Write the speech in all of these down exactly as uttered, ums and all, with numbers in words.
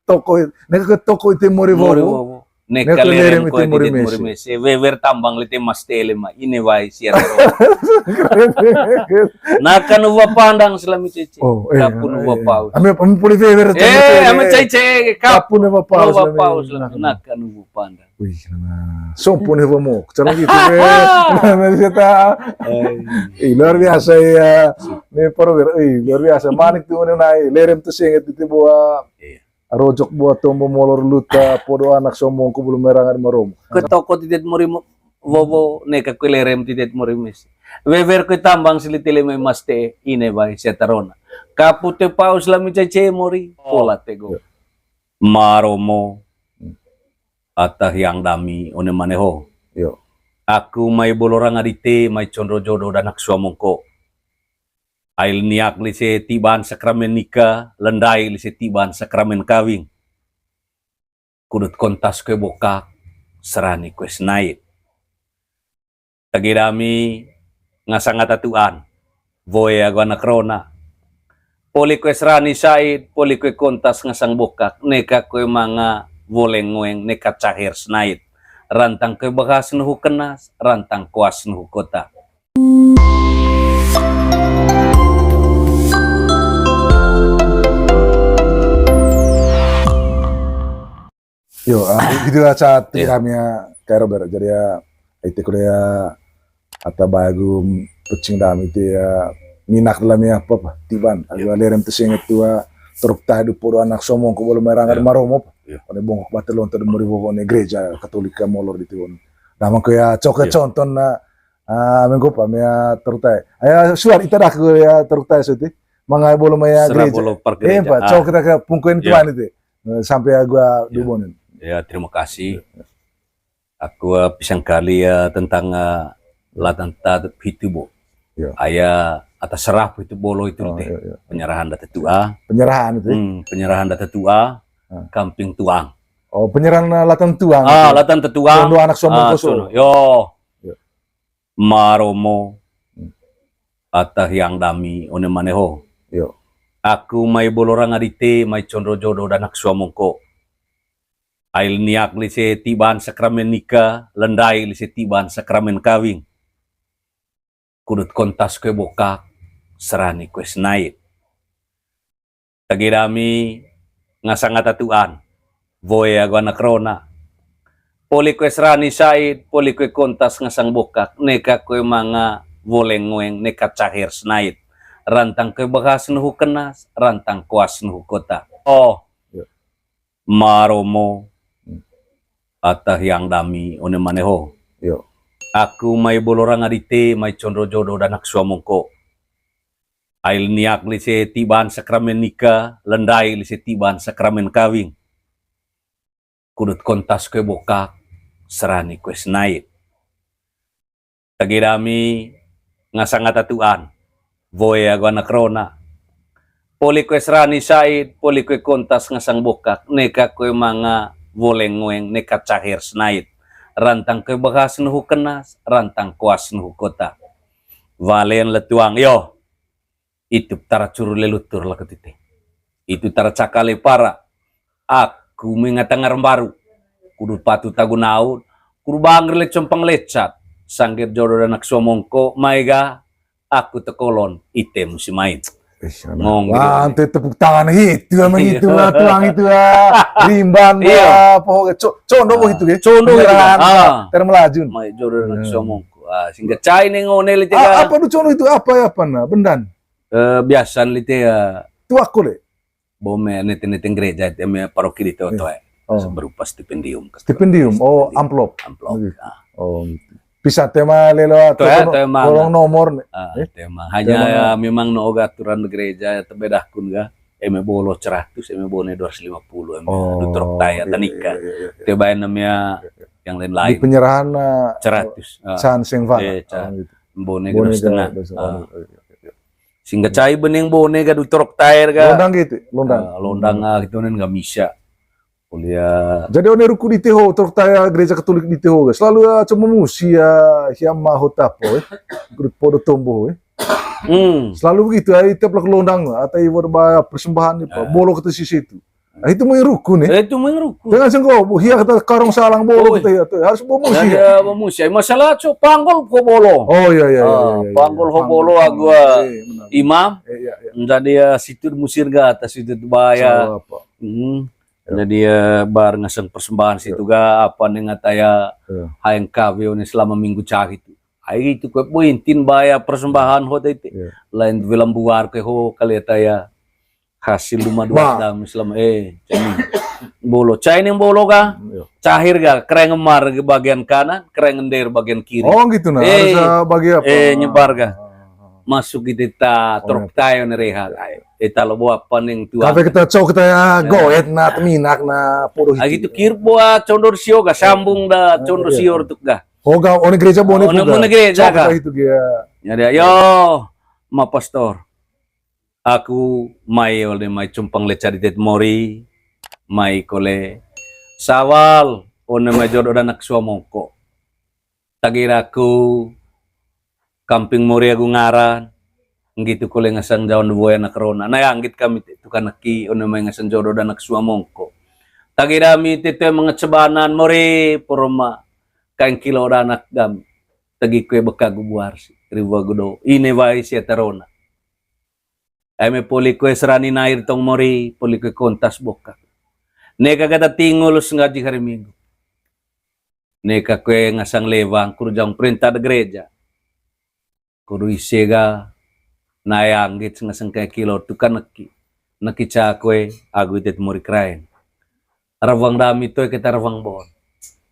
toko, neka ke toko ite mori wowo. Neka lerem ite mori mese. Wewer tambang lite mas tele ma, ine wai siar. Naka nu wa pandang selami cece. Kapun wa pau. Ame pun wewer. Eh, ame cece. Kapun wa pau selami. Naka nu wa pandang. Wih, nah. Sompun hewa mo. Cara gitu, eh. Nah, saya tak. Ih, luar biasa ya. Ini perwira, ih, luar biasa. Manik tuh, ini naik. Lerem tuh sih inget itu buah. Rojok buah tombo molor luta, podo anak somongko belum merangan marom. Ke toko titit mori mo-, wowo, neka kue lerem titit mori mes. Wewer kue tambang sili tele mai mas te, ine bai setarona. Kapute paus lami cece mori, pola tego. Maromo, ata hiang dami, one maneho. Aku mai bolorang adite, mai condro jodo danak suamongko. Ail niak lise tiban sakramen nika, lendai lise tiban sakramen kawing. Kudut kontas kue bokak, serani kue senait. Tagi dami ngasang ata tuan, woe agu anak rona. Poli kue serani sait, poli kue kontas ngasang bokak, neka kue manga woleng ngoeng, neka caher senait. Rantang kue bahas nuhu kenas, rantang kuas nuhu kota. Yo, ah, gitu lah, cat, iya, kami ya, kayak Robert. Jadi ya, itu kuliah ata bagu pecing dami itu ya, minak dalam ya, apa, apa, tiban. Iya. Agu lerem tuh sih inget tua, teruk tadi podo anak somong, ku boleh merang, iya, ada maromo, apa. Iya. Ada bongkok batel lontar di mori wowo ne gereja Katolika molor di tiwon. Damang ko ya, coke, iya, contoh na, ah, mengko apa, ya, teruk tai. Aya, suar, ita dah ke ya, teruk tai, suti. Mangai bolo maya gereja. Serah bolo per gereja. Eh, Pak, coba kita ke pungkuin tuan itu. Eh, sampai gua dubonin. Ya, terima kasih. Aku, eh, pisang kali ya tentang, eh, latan ta hitu, Bo. Ya. Aya atas serah itu bolo itu, oh, teh. Ya, ya. Penyerahan data tua. Penyerahan itu. Hmm, penyerahan data tua, ah, kamping tuang. Oh, penyerahan, eh, latan tuang. Ah, itu. Latan tetuang. Sono anak somong, ah, koso. Sono. Yo. Ya. Maromo. Hmm. Ata hiang dami one maneho. Yo. Aku mai bolorang adite, mai condro jodo danak suamongko. Ail niak lise tiban sakramen nika, lendai lise tiban sakramen kawing. Kudut kontas kue bokak, serani kue senait. Tagi dami ngasang ata tuan, woe agu anak rona. Poli kue serani sait, poli kue kontas ngasang bokak, neka kue manga woleng ngoeng, neka caher senait. Rantang kue bahas nuhu kenas, rantang kuas nuhu kota. Oh, ya. Maromo, hmm, ata hiang dami one maneho. Yo. Aku mai bolorang adite, mai condro jodo danak suamongko. Ail niak lise tiban sakramen nika, lendai lise tiban sakramen kawing. Kudut kontas kue bokak, serani kue senait. Tagi dami ngasang ata tuan, woe agu anak rona. Poli kue serani sait, poli kue kontas ngasang bokak, neka kue manga woleng ngoeng, neka caher senait. Rantang kue bahas nuhu kenas, rantang kuas nuhu kota. Walen letuang, yo. Itu tara curu lelutur lako tite. Itu tara caka lepara. Aku menga tangar mbaru. Kudu patu tagu naun. Kudu bangger le compang lecat. Sangger jodo danak suamongko, mai ga aku tekolon, ite musi main. Ngong. Wah, gitu. Ante tepuk tangan itu, emang itu lah, tuang itu lah. Rimban lah, poho, co-, condo mo itu, ya. Condo gitu. Penyerahan, ah. Ter melajun. Mai jodo danak suamongko. Ah, singkat cai nih ngone lite. Ah, apa tuh condo itu? Apa ya, apa nah? Bendan. Eh, biasa lite ya. Tuak kole. Bome nete-nete gereja, eme paroki di toto, eh. Oh. Berupa stipendium. Stipendium, oh, stipendium. Amplop. Amplop. Gitu. Ah. Oh, gitu. Bisa tema lelo atau tolong nomor nih. Ah, eh? Tema. Hanya tema ya, memang no oga aturan gereja, tebedahkun ga. Eme bolo seratus, eme bone dua ratus lima puluh, eme. Oh, dutrok tai, iya, tanika. Iya, iya, iya. Tebain namanya, iya, iya, yang lain-lain. Di penyerahan, eh, seratus. Ah. San seng fana. Eh, ca-, oh, gitu. Bone dua setengah. Bone dua setengah. Ah. Oh, iya, iya, iya. Singkat cai beneng bone ga dutrok tai ga. Londang gitu, londang. Ah, londang, ah, gitu nen nggak bisa. Kuliah. Jadi one ruku di Teho, trok tai gereja Katolik di Teho ga. Selalu ya cuma musi ya, hiam mahot apa, eh. Grup podo tombo, eh. Hmm. Selalu begitu, ya, tiap lak londang, atau iwar ba persembahan, apa, ya, bolo kata sisi itu. Ah, itu main rukun ya. Eh, itu main rukun. Dengan sengko, bu, hia kata karung salang bolo kita ya tuh. Harus bawa musi. Ya, bawa musi. Masalah, cok, panggol ko bolo. Oh, iya, iya, iya. Panggol ho bolo agu imam. Iya, iya. Jadi ya, situ musir ga, atas situ baya. Jadi ya, bar ngasang persembahan situ ga, apa nih, ngataya hayang kawe nih selama minggu cahit. Ai itu kue pointin baya persembahan ho tete. Lain film buar ke ho kali ya, taya hasil rumah dua dam selama, eh, cai ning bolo, cai ning bolo ga, cahir ga, kereng mar bagian kanan, kereng ender bagian kiri. Oh, gitu nah. Harus bagi apa? Eh, nyebar ga. Masuk gitu ta trok tayo ni rehat. Eh, talo buat paning tuan. Tapi kita cok kita ya goet na teminak na puru. Ah, gitu, kir buat condor sio ga, sambung da condor sio tuk ga. Oh, ga, one gereja bone. One gereja ga. Cok kita itu ga. Jadi ayo, ma pastor. Aku mai, one mai cumpang leca ditet mori, mai kole sawal, one mai jodo danak sua mongko. Tagira aku kamping mori agu ngaran, nggitu kole ngasang jawan dua anak rona. Nai anggit kami te tukan aki, one mai ngasang jodo danak sua mongko. Tagira mi te te mengecebanan mori poroma, kain kilo danak gam, tegi kue bekagu buar si, riwa gudo, ine wai sia tarona. Eme poli kue serani nair tong mori, poli kue kontas boka. Neka kata tingul sengaji hari Minggu. Neka kue ngasang lewang, kuru jaung perintah de gereja. Kuru ise ga, nai anggit ngasang kayak kilo tukan neki. Neki ca kue, agu itet mori kerain. Rawang dami toi kita rawang bon.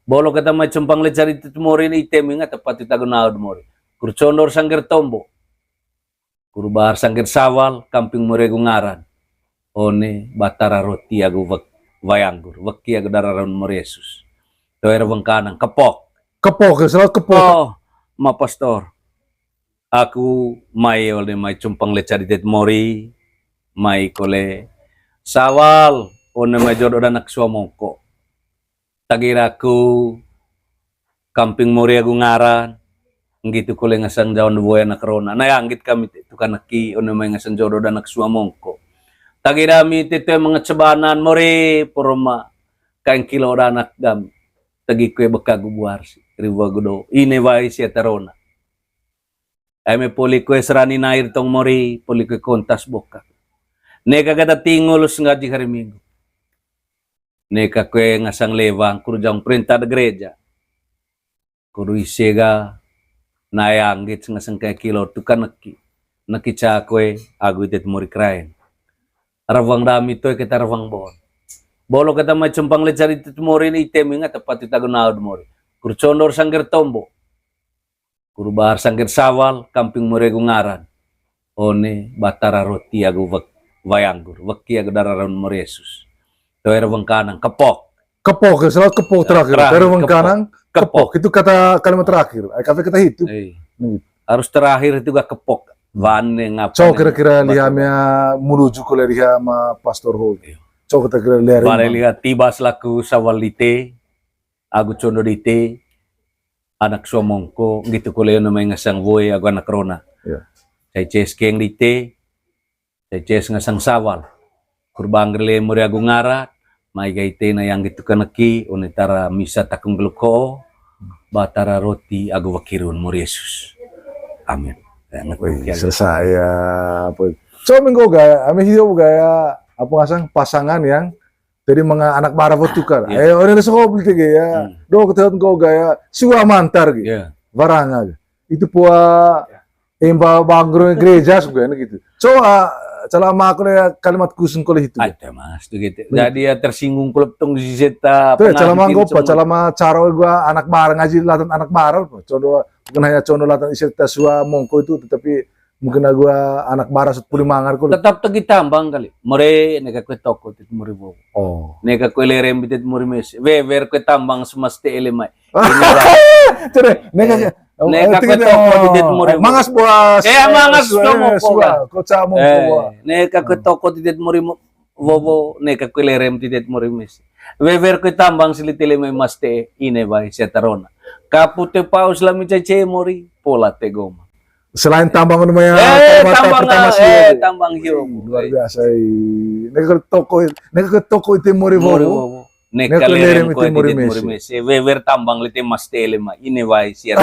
Bolo kita mai cumpang leca ditet mori ni ite minga tepat itagu naud mori. Kuru condor sangger tombo. Kuru bahar sangkir sawal, kamping mori agu ngaran. One batara roti agu wek-, wayanggur, weki agu darah raun mori Yesus. Toer wengkanang, kepok. Kepok, ya, selalu kepok. Oh, ma pastor. Aku mai, one mai cumpang leca ditet mori, mai kole sawal, one mai jodo danak sua mongko. Tagira aku kamping mori agu ngaran, nggitu kole ngasang jawan dua anak rona. Nai anggit kami te tukan neki, one mai ngasang jodo danak sua mongko. Tagira mi te te mengecebanan mori poroma, kain kilo danak gam, tegi kue bekagu buar si, riwa gudo, ine wai sia tarona. Eme poli kue serani nair tong mori, poli kue kontas boka. Neka kata tingul sengaji hari Minggu. Neka kue ngasang lewang, kuru jaung perintah de gereja. Kuru ise ga, nai anggit ngasang kayak kilo tukan neki. Neki ca kue, agu itet mori kerain. Rawang dami toi kita rawang bon. Bolo kita mai cumpang leca ditet mori ni ite minga tepat itagu naud mori. Kuru condor sangger tombo. Kuru bahar sangkir sawal, kamping mori agu ngaran. One batara roti agu wek-, wayanggur, weki agu darah raun mori Yesus. Toer wengkanang, kepok. Kepok, ya, selalu kepok terakhir. Toer wengkanang, kepok. Itu kata kalimat terakhir. Ai, kafe kita hitung. Harus terakhir itu gak kepok. Wane ngapa? Cok kira-kira liha mea menuju kole liha ma pastor ho. Cok kira-kira liha. Bale liha tiba selaku sawal dite. Agu condo dite, anak sua mongko, nggitu kole one mai ngasang woe agu anak rona. Cai ces keng dite, cai ces ngasang sawal. Kurbang gerle mori agu ngaran, mai ga ite na yang gitu kaneki, one tara misa takung geluk ho, batara roti agu wakirun mori Yesus. Amin. Selesai ya, apa? So minggu gaya, ame hidup gaya, apa ngasang pasangan yang Jadi manga anak bara fotu kara. Eh, orang sekolah beli tiga ya. Do ketehat kau gaya sua mantar gitu. Barang aja. Itu pua emba bangkrut gereja sebenarnya gitu. So, ah, calama aku ya kalimat kusun kalau itu. Ada mas tuh gitu. Jadi ya tersinggung kalau tong di seta. Tuh calama gopa, calama caro gua anak bara ngaji latan anak bara. Condo bukan hanya condo latan iseta sua mongko itu, tetapi Mungkin agu anak bara sut puli mangar kulu. Tetap tegi tambang kali. More neka kue toko tit muri wowo. Oh. Neka kue lerem bitit muri mesi. Wewer kue tambang semas te ele mai. Cere, neka kue toko tit muri wowo. Mangas buas. Eh, mangas suka mau suka. Kocak mau suka. Neka kue toko tit muri wowo, neka kue lerem tit muri mesi. Wewer kue tambang sili tele mai mas te ine bai sia tarona. Kapu te paus lami cece mori, pola te goma. Selain tambang anu maya, eh, tambang, tambang hio. Tambang hio. Luar biasa. Neka toko, neka toko itu mori wowo. Neka lerem itu mori mese. Wewer tambang lite mas tele ma. Ini wai siar.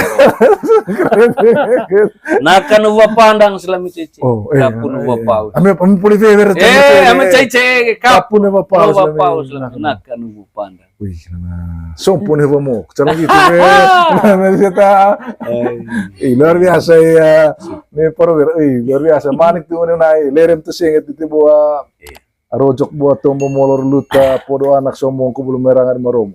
Naka nu wa pandang selama cece. Oh, eh, kapun wa pau. Ame pun wewer. Eh, ame cece kapun wa pau. Naka nu wa pandang. Wih, nah, sompun hewa mo, cara gitu. Ih, luar biasa ya. Nih, perwira, ih, luar biasa. Manik tuh, nih, naik lerem tuh sih, gitu, buah rojok, buah tombo molor luta, podo anak sombong ku belum merangan marom.